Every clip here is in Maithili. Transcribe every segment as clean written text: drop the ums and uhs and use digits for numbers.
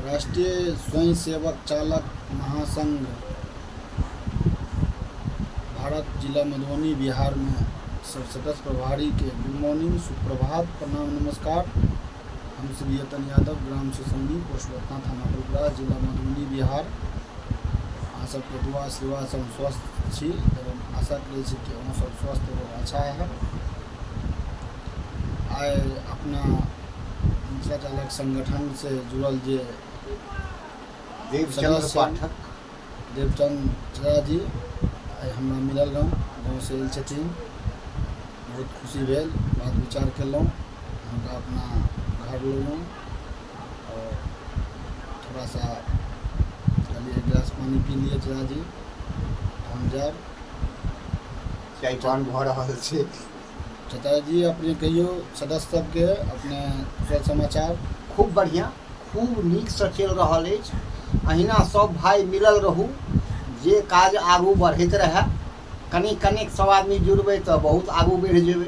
राष्ट्रीय स्वयंसेवक चालक महासंघ भारत जिला मधुबनी बिहारमे सब सदस्य प्रभारीके गुड मॉर्निंग, सुप्रभात, प्रणाम, नमस्कार। हम श्री यतन यादव, ग्राम सिसौनी, पोस्ट बतना, थाना फुलपरास, जिला मधुबनी, बिहार। अहाँ सबके दुआ आशीर्वादसँ हम स्वस्थ छी एवं आशा करै छी कि अहूँ सब स्वस्थ एवं अच्छा हैब। आइ अपना मिथिला चालक संगठनसँ जुड़ल जे देवचंद्र सदस्य पाठक, देवचंद्र झा जी आइ हमरा मिलल रहौं, गाँवसँ आयल छथिन। बहुत खुशी भेल, बात विचार केलहुँ, हुनका अपना घर लेलहुँ और थोड़ा सा कहलिए एक गिलास पानी पी लिए झा जी, हम जायब। चाय पान भऽ रहल छै। चाचा जी, अपने कहियौ सदस्य सबके अपने कुशल समाचार। खूब बढ़िआँ, खूब नीकसँ चलि रहल अछि। अहिना सब भाइ मिलल रहू, जे काज आगू बढ़ैत रहए। कनि कनिक सब आदमी जुड़बै तऽ बहुत आगू बढ़ि जेबै।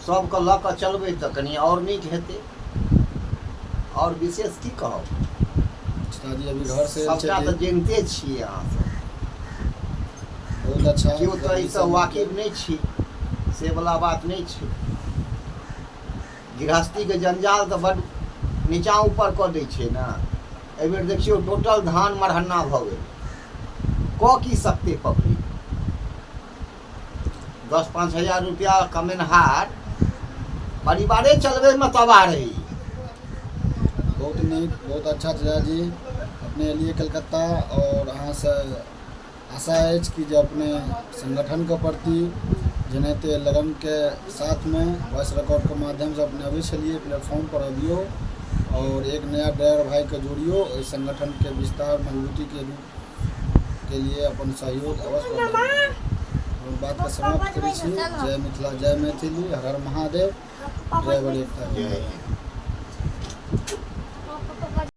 सबके लऽ कऽ चलबै तऽ कनि आओर नीक हेतै। आओर विशेष की कहब। चाचा जी अभी घर से सबटा तऽ जनिते छियै अहाँ सब। बहुत अच्छा। केओ तऽ एहिसँ वाकिफ नहि छी से वला बात नहि छै। गृहस्थीके जंजाल तऽ बड्ड नीचाँ ऊपर कऽ दै छै ने। एहिबेर देखियौ टोटल धान मरहन्ना भऽ गेल। कऽ की सकतै पब्लिक? 10-5 हजार रुपया कमेनहार परिवारे चलबैमे तबाह रही। बहुत नीक, बहुत अच्छा। चाचा जी, अपने एलियै कलकत्ता और अहाँसँ आशा अछि कि जे अपने संगठनके प्रति जेनाहिते लगनके साथमे वॉइस रिकॉर्डके माध्यमसँ अपने अबै छलियै, प्लेटफॉर्म पर अबियौ और एक नया ड्राइवर भाइके जोड़ियौ। एहि संगठनके विस्तार मजबूतीके रूप के लिए अपन सहयोग अवश्य प्रदान करू। हम बातके समाप्त करै छी। जय मिथिला, जय मैथिली, हर हर महादेव, ड्राइवर एकता। जय हिन्द।